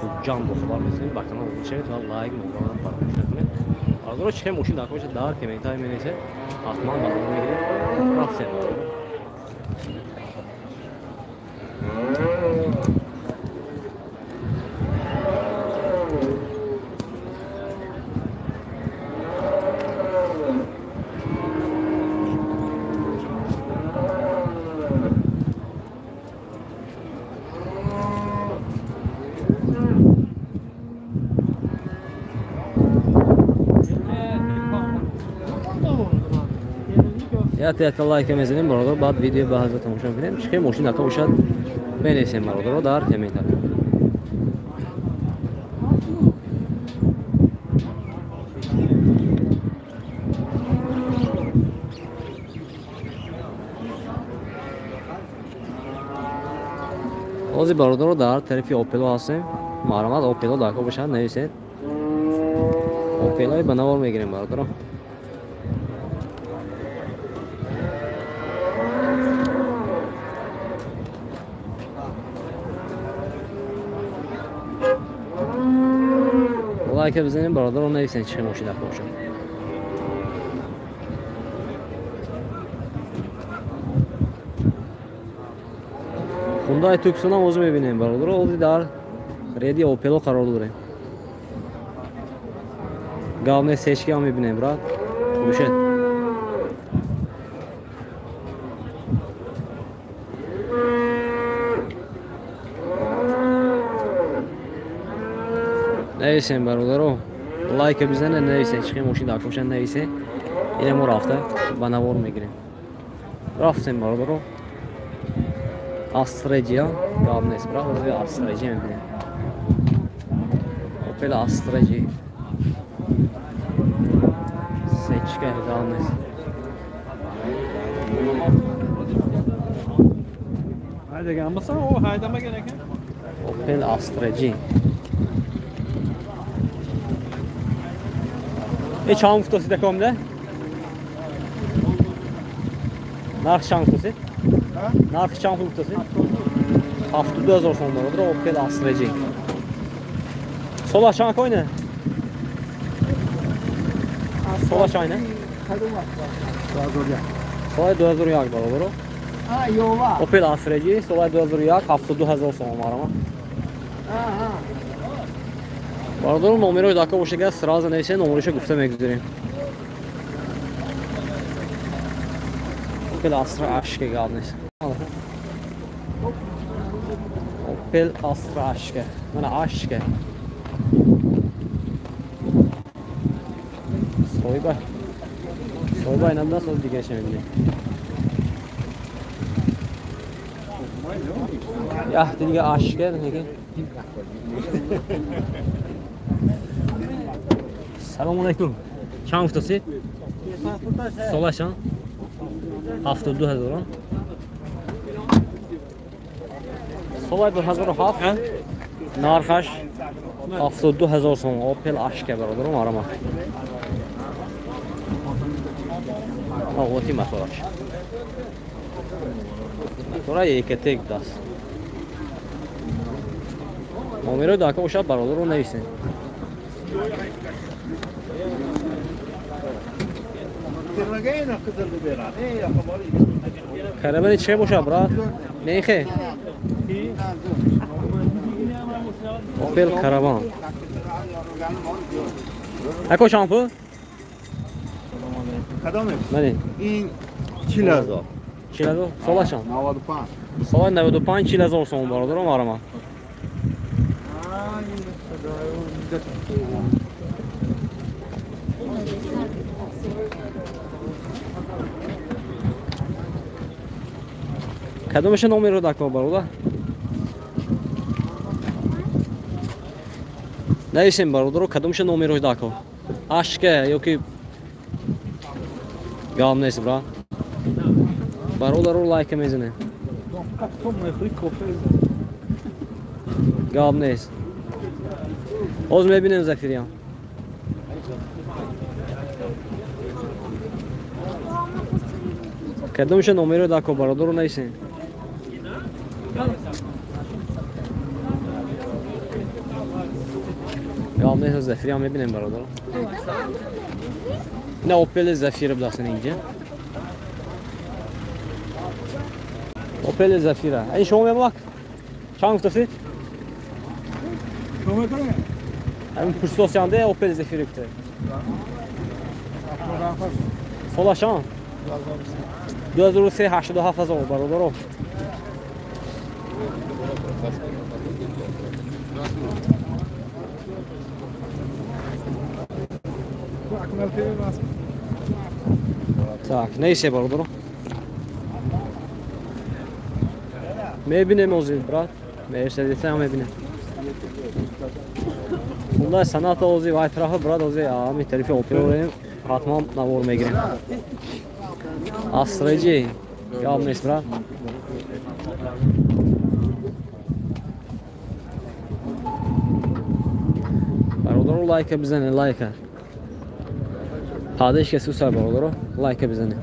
Хуҷанд бохабар месозем. Ба канал обуна шавед ва лайк мондан фаромӯш накунед. Бародаро, чӣ хел мошин дар кор бошад, дар комментарий менависед, ҳатман ба навор мегирем. Рафтем, бародаро. Якта лайка мезанем, бародар, баъд видео ба ҳазра тамошо мекунем. Чӣ хел мошин дака бошад, менависем, бародаро, дар комментарий. Ҳозир, бародаро, дар тарафи Опело ҳастем. Марҳамат, Опело дака бошад, нависед. Опелои ба навор мегирем, бародаро. Лайка бизанем, бародаро, нависен чӣ мошин дака бошад. Хундай Туксонам ҳозир мебинем, бародаро. Ҳозир дар реди Опело қарор дорем. Гавне сечки ҳам мебинем, брат. Хуршед. Нависем, бародаро, лайка бизанед, нависен чӣ хел мошин дака бошад, нависен. Ина мо рафта ба навор мегирем. Рафтем, бародаро. Астреҷия гап нест, брат, ҳозир Астреҷия мебинем. Опел Астреҷи сечка гап нест. Опел Астреҷи. E чанд гуфтосид, акомда? Нарх чанд гуфтосид? Нарх чанд пул гуфтосид? 72 ҳазор сом, бародаро, Опел Астра G. Сола чанд койна? Сола чанд? Сола 2001, бародаро. Опел Астра G, сола 2001, 72 ҳазор сом, марама. Бародаро, номерои дака бошад, сразу нависед, номероша гуфта мегузарем. Опел Астра ашка гап нест. Опел Астра ашка. Мана ашка. Соҳиба. Соҳиба инам даст, оз дигараша мебинем. Яхти дига ашка, лекин. Салом алейкум. Чанд гуфтосид? Сола чанд? 72 ҳазор. Солаи 2007, нархаш 72 ҳазор сом. Опел Ашка, бародаро, марама. Оғоти мотораш. Мотора ЕКТ даст. Номерои дака бошад, бародаро, нависед. Каравани чӣ бошад, брат? Нехе? Опел Караван. Ако чанд пул? Кадомеш? Бале. Ин 40 ҳазор. 40 ҳазор? Сола чанд? 95. Сола 95, 40 ҳазор сом, бародаро, марама. Кадомеша номеро дако, бародар? Нависем, бародаро, кадомеша номеро дако. Ашка ё ки гап нест, брат. Бародаро, лайка мезанем. Гап нест. Ҳозир мебинем Зафириям. Кадомеша номеро дако, бародаро, нависем. Гап нест, Зафира мебинем, бародаро. На Opel Zafira будастан инҷа. Opel Zafira. Ин шумо мемлак? Чанд гуфтасед? Ҳамин пурсосянде Opel Zafira гуфта. Солашон? 2003, 87 ҳазор, бародаро. Так, нейсе, бародаро. Мебинем озир, брат. Мерседесам мебинем. Хундай Соната ози вай тарафа, брат, ози ами тарифи Opel ҳатман навор мегирем. Астреҷи гап нест, брат. Бародаро, лайка бизанед, лайка. Падеш ке сусай, бародаро, лайка бизанед.